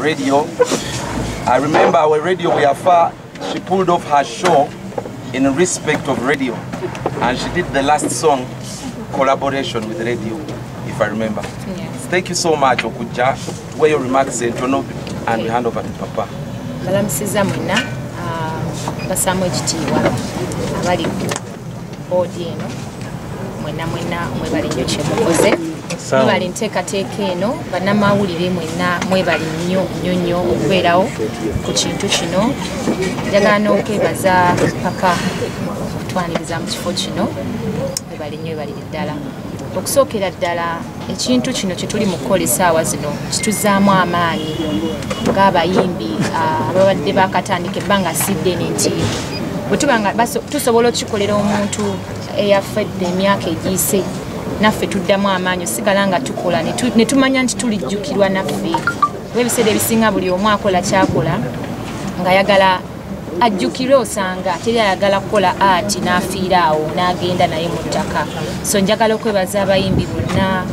Radio. I remember our Radio we are far, she pulled off her show in respect of Radio, and she did the last song collaboration with Radio, if I remember. Yes. Thank you so much, Okujja. Where your remarks entono, and we hand over to Papa. Balamusiza mwenna, basaamu ekitiibwa abali ku boodi eno mwenna mwenna, mwebale nnyo kyemukoze, mwebale enteekateeka eno. Bannamawulire mwenna mwebale nnyo nnyo nnyo okubeerawo ku kintu kino. Njagala n'okwebaza Papa okutwaniriza mu kifo kino. Mwebale nnyo, webalire ddala. Okusookera ddala, ekintu kino kye tuli mu kukola essaawa zino kituzaamu amaanyi ng'abayimbi ababadde bakatandika ebbanga si ddene, nti bwe tuba nga tusobola okukikolera omuntu eyafedde emyaka egiyise, naffe tuddamu amaanyi osigala nga tukola ne tumanya nti tulijjukirwa naffe, kuba ebiseera ebisinga buli omu akola kyakola ng'ayagala ajjukirwe. Osanga teri ayagala kukola art n'afiira awo n'agenda naye mu ttaka. So njagala okwebaza abayimbi bonna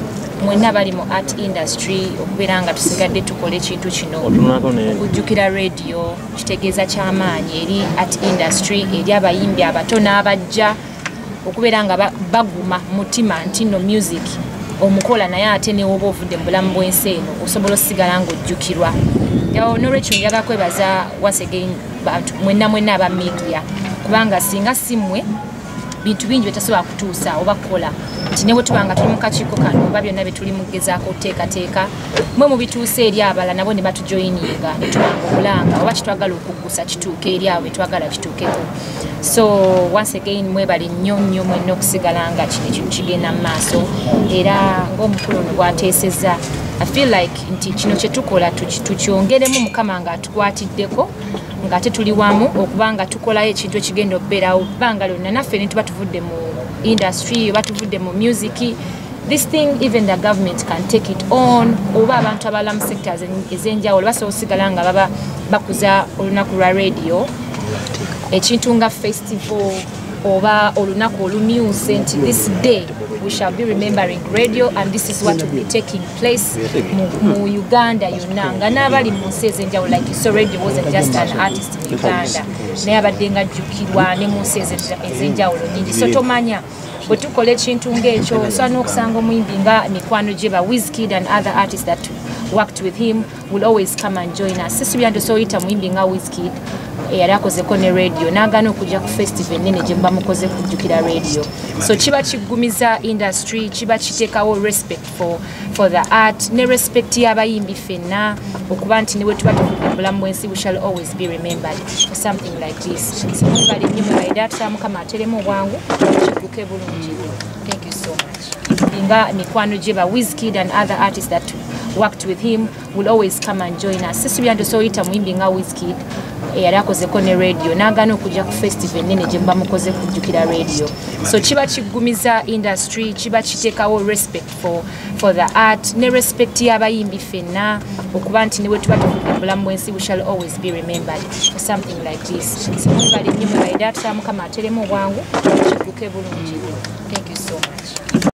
mwenna bali mu art industry okubeera nga tusigadde tukola ekintu kino okujjukira Radio. Kitegeeza kyamaanyi eri art industry, eri abayimbi abato n'abajja, okubeera nga baguma mutima nti no music omukola naye ate newoba ovudde mu bulamu bw'ensi eno osobola osigala ng'ojjukirwa. Nolwekyo njagala kwebaza once again bantu mwenna mwenna aba media, kubanga singa si mmwe bintu bingi byetasobola kutuusa oba kukola, nti ne bwe tuba nga tuli mu kakiiko kano oba byonna bye tuli mu kugezaako okuteekateeka, mwe mubituusa eri abalala nabo ne batujoyininga ne tuba nga obulanga oba kitwagala okuggusa kituuke eri abo betwagala kituukeko. So once again mwebale nnyo nnyo mwenna okusigala nga kino ekintu kigenda mu maaso. Era ng'omukulu ono bw'ateesezza, I feel like nti kino kye tukola tukyongeremu, Mukama ng'atukwatiddeko ng'ate tuli wamu okuba nga tukolayo ekintu ekigenda okubeerawo bbanga lyonna, naffe ne tuba tuvudde mu industry oba tuvudde mu music. This thing, even the government can take it on, oba abantu abalala mu sectors ez'enjawulo basobola osigala nga baba bakuza olunaku lwa Radio, ekintu nga festival oba olunaku olumyuse nti this day we shall be remembering Radio and this is what will be taking place mu Uganda yonna, nga n'abali mu nsi ez'enjawulo. Like, so Radio wasn't just an artist in Uganda, naye abadde nga ajjukirwa ne mu nsi ez'enjawulo nyingi. So tomanya bwe tukola ekintu ng'ekyo, osobola n'okusanga omuyimbi nga mikwano gye ba Wizkid and other artists that worked with him will always come and join us. Sisubira nti osobola oyita muyimbi nga Wizkid eyali akozeko ne Radio n'agaana okujja ku festival ennene gye muba mukoze kujjukira Radio. So kiba kiggumiza industry, kiba kiteekawo respect for the art ne respect y'abayimbi ffenna, okuba nti ne bwe tuba tuvudde mu bulamu bw'ensi, we shall always be remembered for something like this. So mwebale nnyo, mwebale ddala. Tusaba Mukama ateremu obwangu kigguke bulungi. Thank you so much. Nga mikwano gye ba Wizkid and other artists that worked with him will always come and join us. Sisubira nti osobola oyita muyimbi nga Wizkid eyali akozeko ne Radio n'agaana okujja ku festival ennene gye muba mukoze kujjukira Radio. So kiba kiggumiza industry, kiba kiteekawo respect for the art ne respect y'abayimbi ffenna, okuba nti ne bwe tuba tuvudde mu bulamu bw'ensi, we shall always be remembered for something like this. So mwebale nnyo, mwebale ddala. Tusaba Mukama ateremu obwangu kigguke bulungi. Thank you so much.